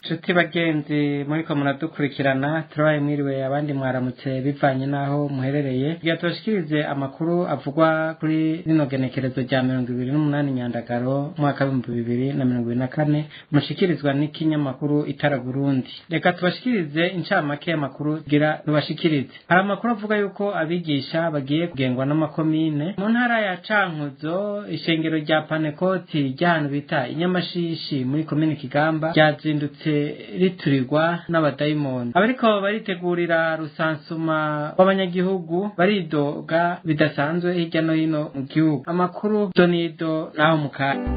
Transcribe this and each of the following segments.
Nshuti bagenzi muriko muradukurikirana, turabaye mwiriwe, abandi mwaramutse bivanye n'aho muherereye. Kugira tubashikirize amakuru avugwa kuri rino genekerezo rya 28 Nyandagaro umwaka w'2024, mushikirizwa n'ikinyamakuru Itara Burundi. Reka tubashikirize incamake y'amakuru gira tubashikirize. Hari amakuru avuga yuko abigisha bagiye kugengwa n'amakomine mu ntara ya Cankuzo. Ishengero rya Panekoti ry'ahantu bita Inyamashishi muri komine Kigamba ryazindutse riturirwa n'abadayimoni. Abariko baritegurira rusansuma w'abanyagihugu baridoga bidasanzwe hirya no hino mu gihugu. Amakuru donido naho mukanya.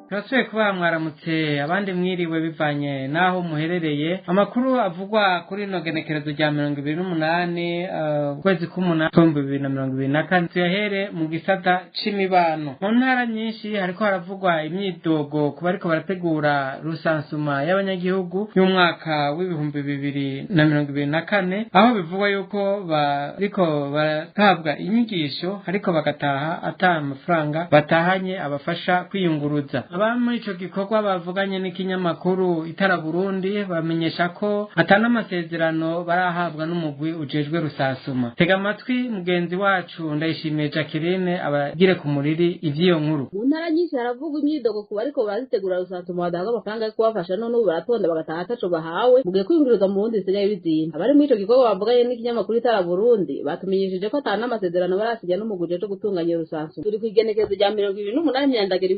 Turasubiye kuba mwaramutse, abandi mwiriwe bivanye n'aho muherereye. Amakuru avugwa kuri ino genekerezo rya 28 ukwezi k'umunani 2024, tuyahere mu gisata c'imibano. Mu ntara nyinshi hariko haravugwa imyidogo ku bariko barategura rusansuma y'abanyagihugu y'umwaka w'2024, aho bivugwa yuko bariko barahabwa inyigisho ariko bagataha ata amafaranga batahanye abafasha kwiyunguruza. Abari muri ico gikorwa bavuganye n'ikinyamakuru Itara Burundi bamenyesha ko ata n'amasezerano barahabwa n'umugwi ujejwe rusasuma. Tega amatwi mugenzi wacu Ndayishimiye Jacqueline abagire ku muriri ivy'iyo nkuru. Mu ntara nyinshi haravugwa imyidogo ku bariko barazitegura rusansuma badahabwa amafaranga yo kubafasha, none ubu baratonda bagataha ataco bahawe, mu gihe kwiyunguruza mu Burundi bisigaye bizimba. Abari muri ico gikorwa bavuganye n'ikinyamakuru Itara Burundi batumenyesheje ko ata n'amasezerano barasinya n'umugwi ujejwe gutunganya iyo rusansuma. Turi kw'igenekerezo rya 28 Myandagaro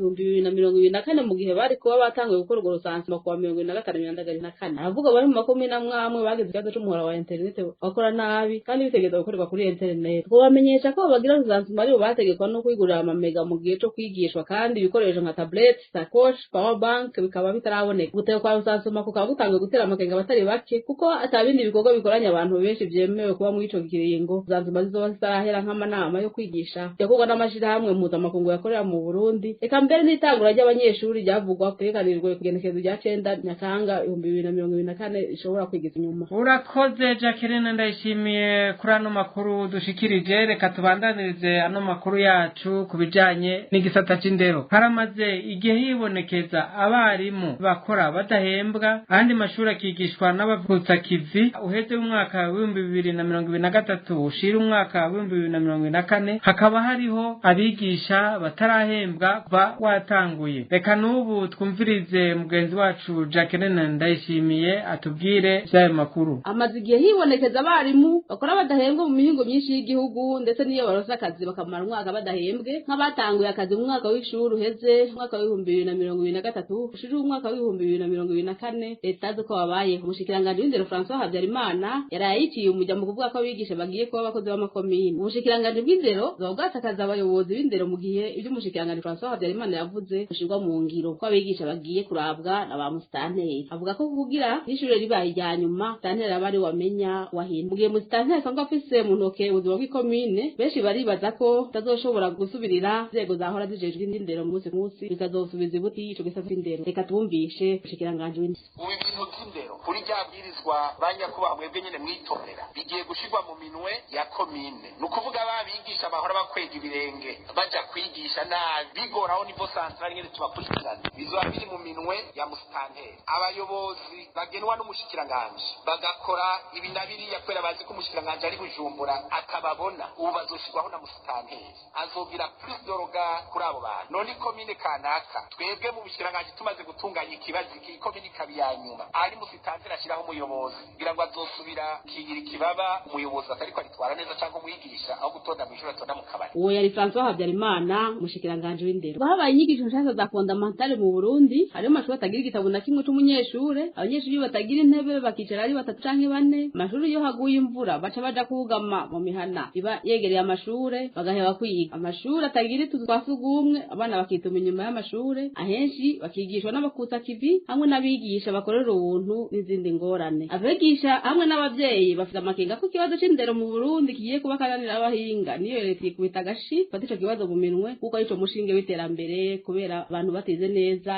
2024, mu gihe bari kuba batanguye gukora urwo rusansuma kuwa 25 Myandagaro na kane. Aravuga bari mu makomine amwe amwe bagize ikibazo c'umuhora wa interinete bakora nabi kandi bitegerezwa gukorerwa kuri interinete. Twobamenyesha ko bagira rusansuma aribo bategekwa no kwigurira amamega mu gihe co kwigishwa, kandi ibikoresho nka tablet, sakoshi, power bank bikaba bitaraboneka. Guteba kwa rusansuma kukaba gutanguye gutera amakenga abatari bake, kuko ata bindi bikorwa bikoranya abantu benshi vyemewe kuba muri ico kiringo rusansuma zizoba zitarahera, nk'amanama yo kwigisha yakorwa n'amashirahamwe mpuzamakungu yakorera mu Burundi, eka mbere n'itangura ry'abanyeshuri ryavugwa kwerekanirwe kugenekerezo rya 9 Nyakanga 2024 rishobora kwigiza inyuma. Urakoze Jacqueline Ndayishimiye kuri ano makuru dushikirije. Reka tubandanirize ano makuru yacu ku bijanye n'igisata c'indero. Haramaze igihe hibonekeza abarimu bakora badahembwa, ayandi mashuri akigishwa n'abavutsakivi. Uheze umwaka w'2023 ushira umwaka w'2024, hakaba hariho abigisha batarahembwa kuva watanguye. Reka n'ubu twumvirize mugenzi wacu Jacqueline Ndayishimiye atubwire vy'ayo makuru. Amaze igihe hibonekeza abarimu bakora badahembwa mu mihingo myinshi y'igihugu, ndetse n'iyo baronse akazi bakamara umwaka badahembwe, nk'abatanguye akazi mu mwaka w'ishuri uheze, umwaka w'2023 ushira umwaka w'2024. Leta azi ko babayeho. Umushikiranganji w'indero François Habyarimana yaraye yiciye umujya mu kuvuga ko abigisha bagiye kuba abakozi b'amakomine. Ubushikiranganji bw'indero buba bwatakaza abayobozi b'indero mu gihe ivyo umushikiranganji François Habyarimana yavuze bishirwa mu ngiro, ko abigisha bagiye kurabwa na ba musitanteri. Avuga ko kugira n'ishure ribaye irya nyuma, musitanteri aba ari wamenya wahina. Mu gihe musitanteri asanzwe afise mu ntoke ubuzima bw'ikomine, benshi baribaza ko atazoshobora gusubirira inzego zahora zijejwe indero munsi munsi, bikazosubiza ibuti ico gisata c'indero. Reka twumvishe umushikiranganji w'indero. Ubu ibintu by'indero kuri rya bwirizwa ba nyakubahwa mwebwe nyene mwitorera bigiye gushirwa mu minwe ya komine. Ni ukuvuga ba bigisha bahora bakwega ibirenge baja kwigisha nabi, bigoraho niveau central nyene tubakurikirana, bizoba biri mu minwe ya musitanteri. Abayobozi bagenwa n'umushikiranganji bagakora ibi na biriya kubera bazi ko umushikiranganji ari Bujumbura atababona, ubu bazoshirwaho na musitanteri, azogira plus de regard kuri abo bantu. None ikomine kanaka, twebwe mu bushikiranganji tumaze gutunganya ikibazo iki, ikomine ikaba iya nyuma, ari musitanteri ashiraho umuyobozi, kugira ngo azosubira kigira ikibaba umuyobozi atariko aritwara neza cyangwa umwigisha aho gutonda mw'ishuri atonda mu kabari. Uwo yari François Habyarimana, umushikiranganji w'indero. Habaye inyigisho nshasha za fondamentale mu Burundi. Hariho amashuri atagira igitabo na kimwe c'umunyeshure, abanyeshuri batagira intebe bakicara ari batatu canke bane. Amashuri iyo haguye imvura baca baja kugama mu mihana iba yegereye amashure bagaheba kwiga. Amashuri atagira utuzu twa sugumwe, abana bakituma inyuma y'amashure, ahenshi bakigishwa n'abakutsa kivi hamwe n'abigisha bakorera ubuntu n'izindi ngorane. Abigisha hamwe n'abavyeyi bafite amakenga ko ikibazo c'indero mu Burundi kigiye kuba akananira abahinga, niyo leta ikubita agashi fata ico kibazo mu minwe, kuko arico mushinge w'iterambere, kubera abantu abantu batize neza.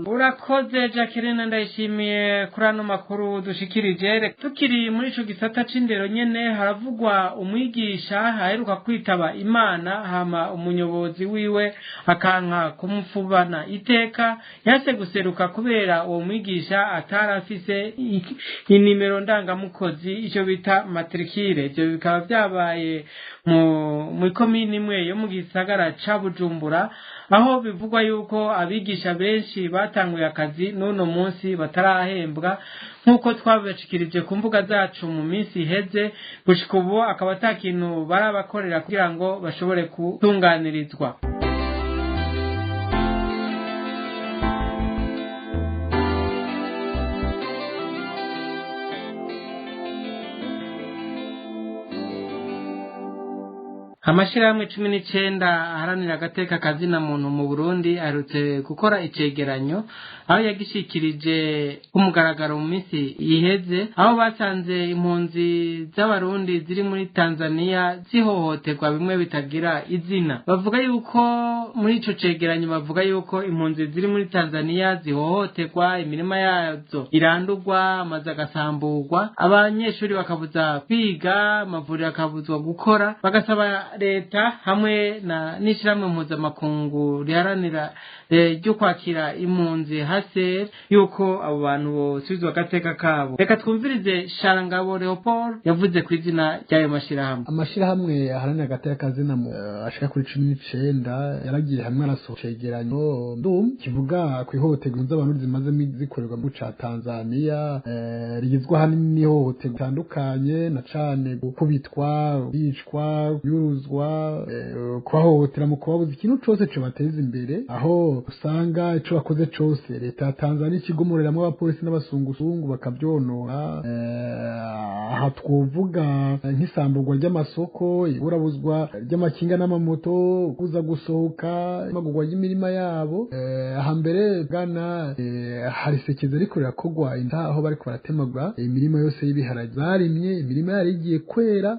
Urakoze Jacqueline, ndayishimiye kuri ano makuru dushikirije. Tukiri muri ico gisata c'indero nyene, haravugwa umwigisha aheruka kwitaba Imana, hama umuyobozi wiwe akanka kumufubana iteka, yase guseruka kubera uwo mwigisha atarafise inimero ndangamukozi, ico bita matrikire. Ivyo bikaba vyabaye mu ikomini imwe yo mu gisagara ca Bujumbura, aho bivugwa yuko abigisha benshi batanguye akazi n'uno munsi batarahembwa, nk'uko twabibashikirije ku mbuga zacu mu minsi iheze. Gushika ubu akaba ata kintu barabakorera kugira ngo bashobore gutunganirizwa. Amashirahamwe 19 aharanira agateka kazina muntu mu Burundi aherutse gukora icegeranyo, aho yagishikirije ku mugaragaro mu minsi iheze, aho basanze impunzi z'Abarundi ziri muri Tanzania zihohoterwa bimwe bitagira izina. Bavuga yuko muri ico cegeranyo, bavuga yuko impunzi ziri muri Tanzania zihohoterwa, imirima yazo irandurwa, amazu agasamburwa, abanyeshuri bakabuza kwiga, amavuriro akabuzwa gukora. Bagasaba leta hamwe na n'ishirahamwe mpuzamakungu riharanira ryo kwakira impunzi HCR yuko abo bantu bosubizwa agateka kabo. Reka twumvirize Sharangabo Leopold yavuze ku izina ry'ayo mashirahamwe. Amashirahamwe aharanira agateka kazina ashika kuri 19 yaragiye hamwe arasohora icegeranyo kivuga ku ihohoterwa z'abantu zimaze zikorerwa mu ca Tanzania, rigizwe ahanini n'ihohoterwa bitandukanye, na cane gukubitwa, kwicwa, kuyuruzwa, kubahohotera mu kubabuza ikintu cose cobateza imbere, aho usanga ico bakoze cose leta ya Tanzania ikigomororeramwo abapolisi n'abasungusungu bakavyonona. Aha twovuga nk'isamburwa ry'amasoko, iburabuzwa ry'amakinga n'amamoto, kuza gusohoka, amagurwa y'imirima yabo. Hambere bwana hari sekeza ariko rirakorwa inda, aho bariko baratemagura imirima yose y'ibiharage barimye, imirima yari igiye kwera,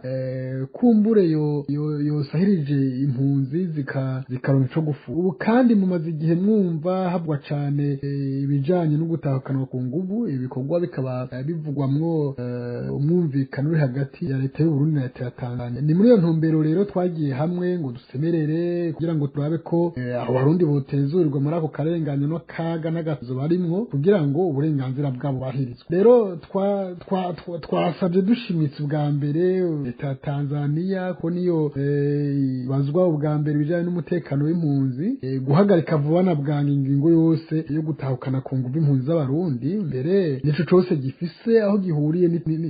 kumbure yo yosahirije impunzi zikaronka ico gufu. Ubu kandi mumaze igihe mwumva havugwa cane ibijanye no gutahukanwa ku nguvu, ibikorwa bikaba bivugwamwo umwumvikano uri hagati ya leta y'u Burundi na leta ya Tanzania. Ni muri iyo ntumbero rero twagiye hamwe ngo dusemerere kugira ngo turabe ko abo Barundi botezurirwa muri ako karenganyo n'akaga n'agatuzo barimwo, kugira ngo uburenganzira bwabo bubahirizwe. Rero twasabye dushimitse ubwa mbere leta ya Tanzania, ko niyo bazwa ubwa mbere ibijanye n'umutekano w'impunzi, guhagarika vuba na bwangu ingingo yose yo gutahukana ku nguvu impunzi z'Abarundi, mbere n'ico cose gifise aho gihuriye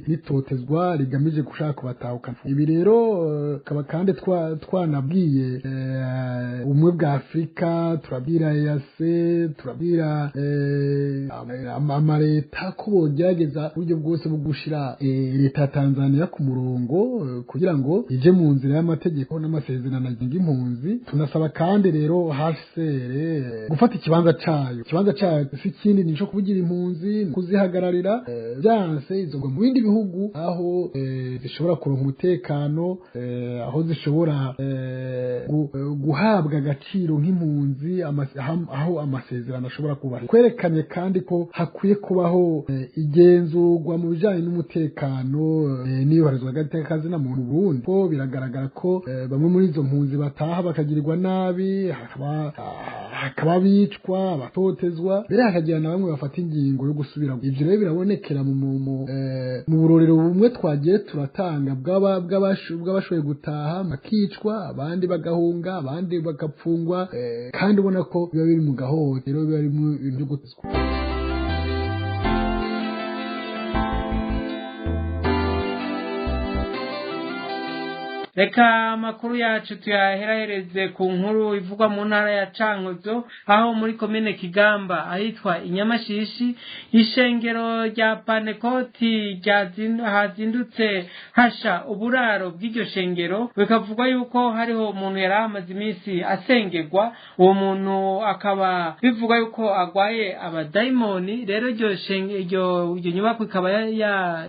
n'itotezwa rigamije gushaka kubatahukana. Ibi rero kaba kandi twanabwiye ubumwe bwa Afurika, turabwira EAC, turabwira amaleta ko bogerageza uburyo bwose bwo gushira leta ya Tanzania ku murongo, kugira ngo ije mu nzira y'amategeko n'amasezerano agenga impunzi. Tunasaba kandi rero HCR gufata ikibanza cayo. Ikibanza cayo si ikindi, nico kuvugira impunzi, kuzihagararira. Byanse izogwa mu bindi bihugu aho zishobora kuronka umutekano, aho zishobora guhabwa agaciro nk'impunzi, aho amasezerano ashobora kubaho. Kwerekanye kandi ko hakwiye kubaho igenzurwa mu bijanye n'umutekano n'iyubahirizwa ry'agateka kazina muntu mu Burundi, ko biragaragara ko bamwe muri izo mpunzi bataha bakagirirwa nabi, hakaba bicwa, abatotezwa, mbere hakagira na bamwe bafata ingingo yo gusubira. Ivyo rero birabonekera mu burorero bumwe twagiye turatanga bw'abashoboye gutaha bakicwa, abandi bagahunga, abandi bagapfungwa, kandi ubona ko biba biri mu gahohotero, biba biri mu bintu vyo gutezwa. Reka amakuru yacu tuyaherahereze ku nkuru ivugwa mu ntara ya Cankuzo, aho muri komine Kigamba ahitwa Inyamashishi, ishengero rya Panekoti hazindutse hasha uburaro bw'iryo shengero. Bikavugwa yuko hariho umuntu yari amaze iminsi asengerwa, uwo muntu akaba bivugwa yuko agwaye abadayimoni. Rero iryo nyubako ikaba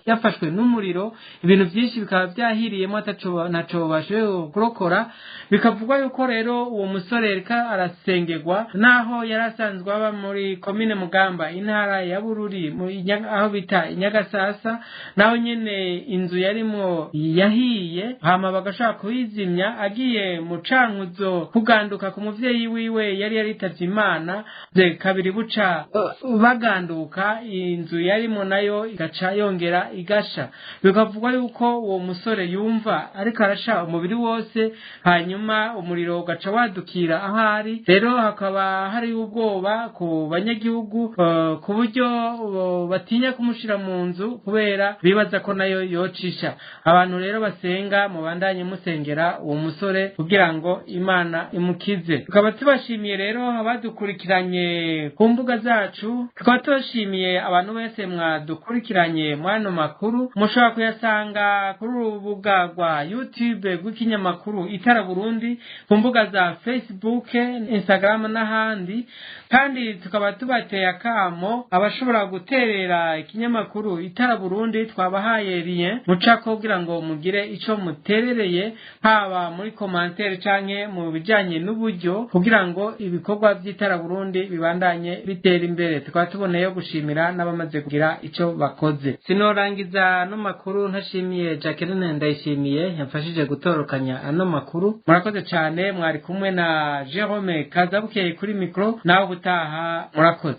yafashwe n'umuriro, ibintu byinshi bikaba byahiriyemo ataco Ataco bashoboye kurokora. Bikavugwa yuko rero uwo musore yariko arasengerwa, naho yari asanzwe aba muri komine Mugamba, intara ya Bururi, aho bita Inyagasasa. Naho nyene inzu yarimwo yahiye, hama bagashobora kuyizimya. Agiye mu Cankuzo kuganduka ku muvyeyi wiwe yari yaritavye Imana ze kabiri, buca baganduka, inzu yarimo nayo igaca yongera igasha. Bikavugwa yuko uwo musore yumva ariko arasha umubiri wose, hanyuma umuriro ugaca wadukira ahari. Rero hakaba hari ubwoba ku banyagihugu, ku buryo batinya kumushira mu nzu kubera bibaza ko nayo yocisha. Abantu rero basenga, mubandanye musengera uwo musore kugira ngo Imana imukize. Tukaba tubashimiye rero abadukurikiranye ku mbuga zacu, tukaba tubashimiye abantu bese mwadukurikiranye muri ano makuru. Mushobora kuyasanga kuri urubuga rwa YouTube rw'ikinyamakuru Itara Burundi, ku mbuga za Facebook, Instagram n'ahandi. Kandi tukaba tubateye akamo abashobora guterera ikinyamakuru Itara Burundi, twabahaye lien mucako kugira ngo mugire ico muterereye, haba muri commentaire canke mu bijanye n'uburyo, kugira ngo ibikorwa vy'Itara Burundi bibandanye bitera imbere. Tukaba tuboneyeho gushimira n'abamaze kugira ico bakoze. Sinorangiza ano makuru ntashimiye Jacqueline Ndayishimiye yamfashije gutorokanya ano makuru. Murakoze cane, mwari kumwe na Jerome Kazabukeye kuri micro. Naho gutaha, murakoze.